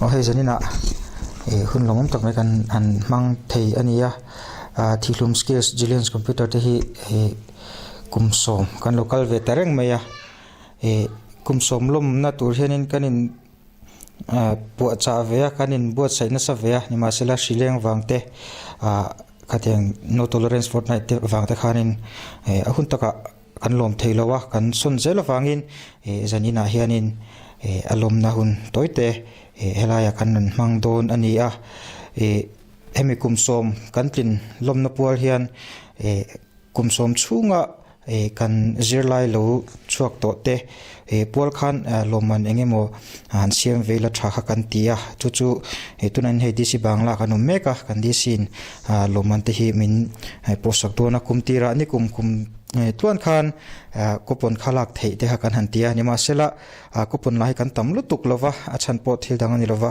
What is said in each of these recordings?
Aw hei zaninah ih hun lawmawm tak mai kan han hmang thei a ni a ah thihlum skills Gillians computer te hi ih kum sawm kan lo kal ve ta reng mai a ih kum sawm lawmna tur hianin kan in ah puahchah ve a kan in buatsaih nasa ve a nimahsela hri leng vang te ah khatiang no tolerance fortnight te vang te khanin ih a hun takah. Kan lawm thei lo a, kan sawn zel avangin ih zan inah hianin ih a lawmna hun tawi te ih helaiah kan rawn hmang dawn a ni a. Ih hemi kum sawm kan tlin lawmna pual hian ih kum sawm chhunga ih kan zirlai lo chhuak tawh te ih pual khan lawmman eng emaw han siam ve ila tha kha kan ti a. Chu chu ih tunah hian hei DC Bangla kan awm mek a, kan DC in lawmman te hi min pawhsak dawn a, kum tirah ni kum kum. Tluan khan coupon kha lak theih te kha kan han ti a, nimahsela coupon lah hi kan tam lutuk lo va, a chhan pawh thil dang a ni lo va,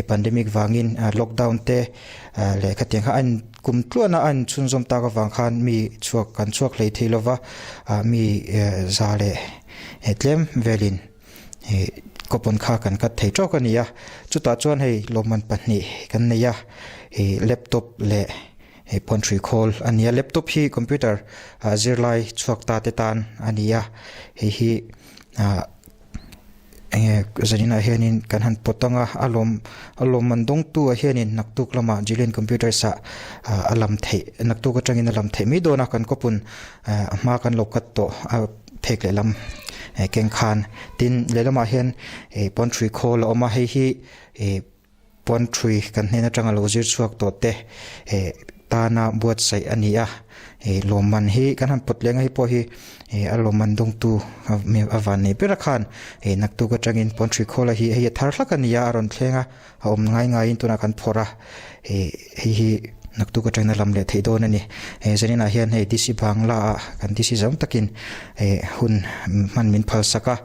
pandemic vangin lockdown te leh khatiang kha a in kum tluan a, a in chhunzawm tak avang khan mi chhuak kan chhuak hlei thei lo va, mi za leh tlem velin coupon kha kan cut thei tawk a ni a, chutah chuan hei lawmman pahnih kan nei a, laptop leh. Hei pawnhrui khawl a ni a, laptop hi computer ah zirlai chhuak ta te tan a ni a, hei hi ah enge zanin ah hianin kan han pawt ang a, a lawm a lawmman dawngtu ah hianin naktuk lamah Jillian computers ah a lam theih naktuk atangin a lam theih mai dawn a, kan kawpun a hma kan lo cut tawh a phek lehlam keng khan tin lehlamah hian pawnhrui khawl a awm a, hei hi ih. Puanthui kan hnen atanga lo zir chhuak tawh te eh tana buatsaih a ni a, eh lawmman hi kan han pawt leng a hei pawh hi eh a lawmman dawngtu a van nei ber a khan eh naktuk atangin puanthui khawla hi hei a thar hlak a ni a, a rawn thleng a, a awm ngai ngaiin tunah kan phawrh a, eh hei hi naktuk atangin a lam leh theih dawn a ni. Eh zaninah hian hei DC Bangla ah kan DC zawng takin eh hun hman min phalsak a,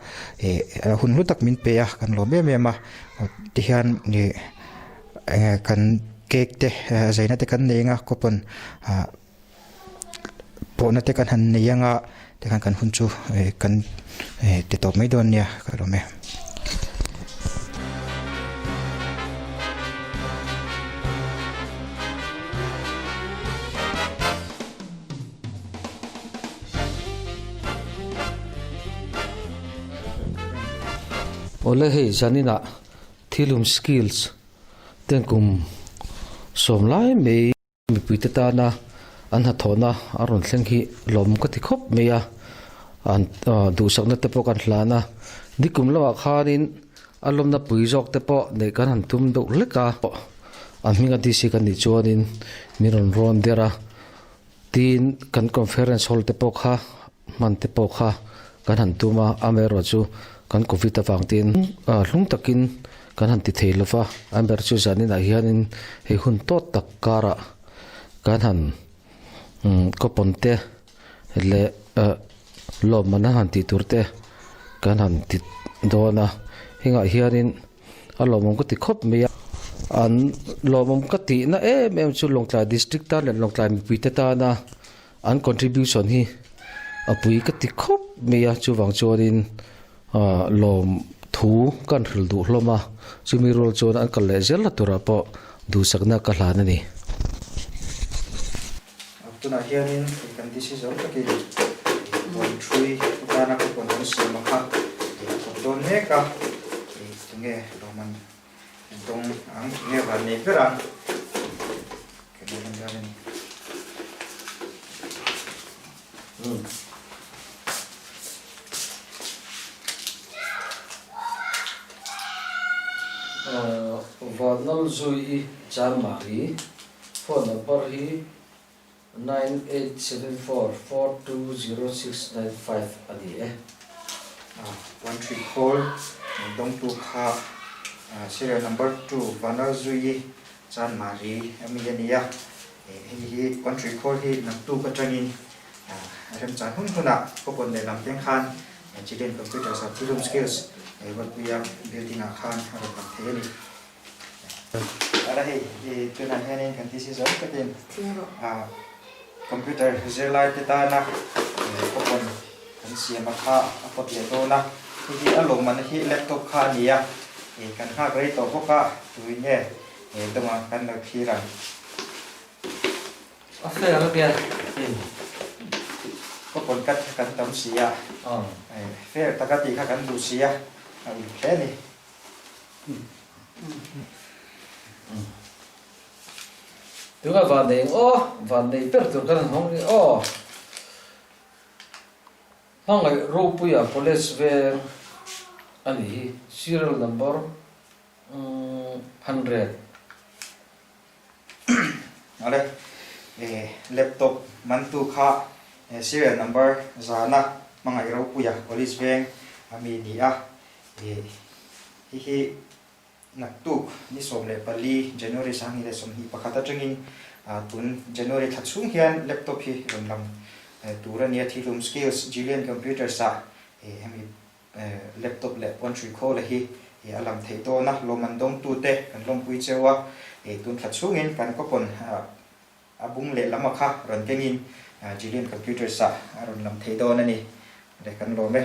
eh hun hlu tak min pe a, kan lawm em em a. Tihian ih enge kan cake te zaina te kan nei anga coupon ah pawhna te kan han nei anga tikhan kan hun chu kan ti tawp mai dawn nia ka lawm e. Awle hei zaninah thilum skills ten kum sawm lai mai mipuite tana an hnathawhna a rawn thleng hi lawm ka ti khawp mai a, an duhsakna te pawh kan hlan a, nikum lamah khanin a lawmna pui zawk te pawh neih kan han tum deuh hlek a, an hminga DC kan nih chuanin min rawn rawn der a. Tin, kan conference hall te pawh kha hman te pawh kha kan han tum a, amaherawh chu kan covid avang tin hlung takin kan han ti thei lo va, amaherawh chu zaninah hianin hei hun tawt tak karah kan han coupon te leh lawmman an han tih tur te kan han ti dawn a, hengah hianin. A lawmawm ka ti khawp mai a, an lawmawm ka tihna em em chu Lawngtlai District tan leh Lawngtlai mipuite tana an contribution hi a pui ka ti khawp mai a, chuvang chuanin ah lawm thu kan hrilh duh hlawm a, chumi rual chuan an kal leh zel na turah pawh duhsakna ka hlan a ni. Tunah hianin kan DC zo takin puan thui atana ka puan kan siam a kha thawk dawn mek a, tunge lawmman dawng ang, tunge van nei ber ang kan lo en dawn a ni. Vanlalzui i Chanmari. Phone number hi 9874420695 a ni e. One three call dawngtu kha serial number two Vanlalzuii Chanmari ami a ni a, hei hi one three call hi naktuk atangin remchan hun hunah coupon leh lam teng khan Chilean Computers ah Freedom Skills Ruatpuia building ah khan a rawn lang thei a ni. Ala hei i tunah hianin kan tisi zo takin computer zirlai te tana coupon kan siam a kha a pawt leh dawn a, hei hi a lawmman hi laptop kha a ni a. Kan nghak rei tawh bawk a, tuin nge dawng ang kan lo thlir ang. A fair a tia. Ka pawn kat kha kan tam si a, fair taka tih kha kan duh si a, a uluk hle a ni. Tunga van nei ang aw, van nei ber tur kan han hawng ni aw. Hmangaih Ropuia College veng a nih hi, serial number 100. Awle, laptop mantu kha serial number zana Hmangaih Ropuia College veng a mi ni a, hi hi Naktuk ni 14 January 2021 atangin tun January thla chhung hian laptop hi rawn lam tur a nia. Thihlum Skills Jillian Computers ah hemi laptop leh puanhrui khawla hi a lam theih dawn a, lawmman dawngtute kan lawmpui cheu a, tun thla chhungin kan coupon a bung leh lam a kha rawn kengin Jillian Computers ah a rawn lam thei dawn a ni. Le kan lawm e.